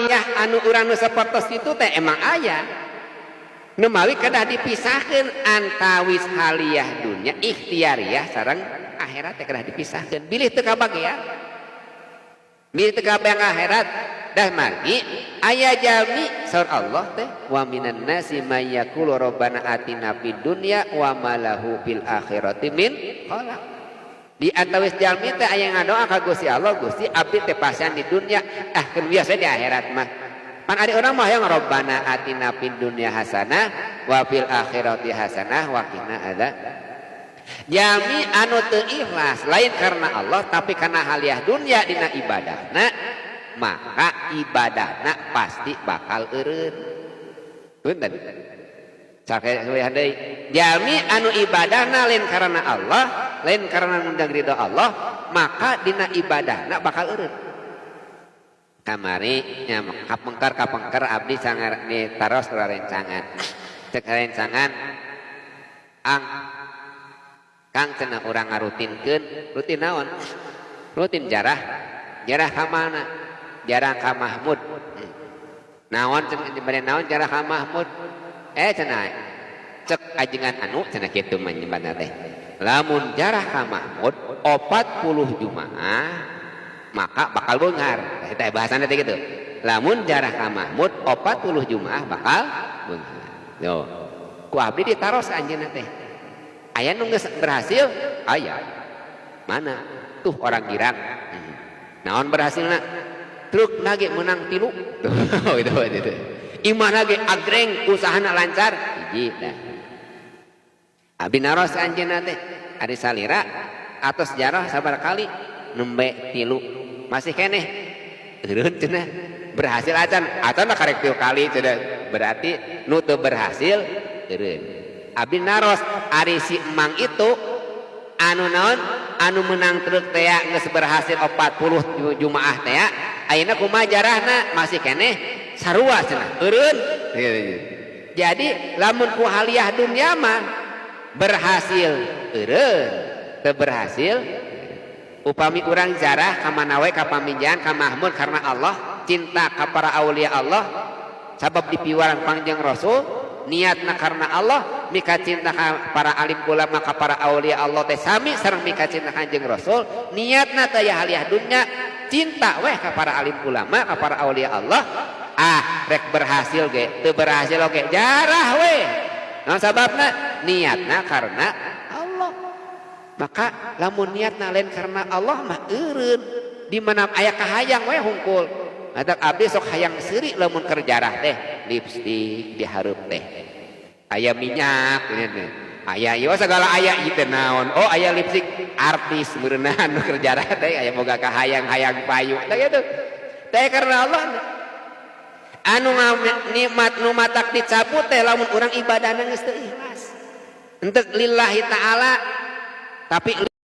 Haliyah anu urang nu sapertos kitu teh emang aya. Nu mawi kedah dipisahkeun antawis haliyah dunya ikhtiariyah sareng akhirat teh kedah dipisahkeun. Bilih teu kabagean. Bilih teu kabagean akhirat dah margi aya jalmi saur Allah teh wa minan nasi may yaqulu rabbana atina fid dunya wa ma lahu fil akhirati min khalaq. Di antawis jalmi teh aya ngadoa ka Gusti Allah, Gusti abdi teh pasihan di dunya, ah keun biasa di akhirat mah. Pan ari urang mah hayang rabbana atina fid dunya hasanah wa fil akhirati hasanah wa qina adzab. Jalmi anu teu ikhlas lain karena Allah tapi karena haliah dunya dina ibadahna, maka ibadahna pasti bakal eureun. Punten. Sakalian deui, jalmi anu ibadahna lain karena Allah, lain karena ngundang ridho Allah, maka dina ibadahna bakal eureun. Kamari nya kapengker abdi sangar ditaros rencangan. Cek rencangan ang Kang cenah urang ngarutinkeun, rutin naon? Rutin jarah. Jarah ka mana? Jarah ka Mahmud. Naon cenah bade naon jarah ka Mahmud? Cenah cek ajengan anu cenah kitu mah nyebatna teh. Lamun jarah ka Mahmud 40 Jumaah maka bakal beunghar. Eta bahasana teh kitu. Lamun jarah ka Mahmud 40 Jumaah bakal beunghar. Yo. Ku abdi ditaros anjeunna teh. Aya nu geus berhasil? Aya. Mana? Tuh orang girang. Naon berhasilna? Truk lagi menang 3. Tuh, itu. Imah lagi agreng usahana lancar. Hiji dah. Abdi naros anjeunna teh ari salira atos jarah sabar kali nembe 3 masih keneh. Eureun cenah berhasil acan acan karek 3 kali cenah berarti nu teu berhasil eureun. Abdi naros ari si emang itu anu naon anu menang truk teh geus berhasil 40 Jumaah teh ayeuna kumaha jarahna masih keneh sarua cenah eureun. Jadi lamun ku haliah dunya mah berhasil eureun teu berhasil upami urang jarah ka mana we ka Pamijahan ka Mahmud karena Allah cinta ka para aulia Allah sabab dipiwarang Kangjeng Rasul niatna karena Allah mika cinta ka para alim ulama ka para aulia Allah teh sami sareng mika cinta Kanjeng Rasul niatna teh haliah dunya cinta weh ka para alim ulama ka para aulia Allah ah rek berhasil ge teu berhasil oge jarah weh naon sababna niatna karena Allah maka lamun niatna lain karena Allah mah eureun di mana aya kahayang weh hungkul. Matak abdi sok hayang seuri lamun keur jarah teh lipstik dihareup teh aya minyak teh aya ieu segala aya ieu teh naon oh aya lipstik artis meureunaan nu keur jarah teh aya boga kahayang-hayang payu tah kitu teh karena Allah anu nikmat nu matak dicabut teh lamun urang ibadahna geus teu ikhlas henteu lillahi taala tapi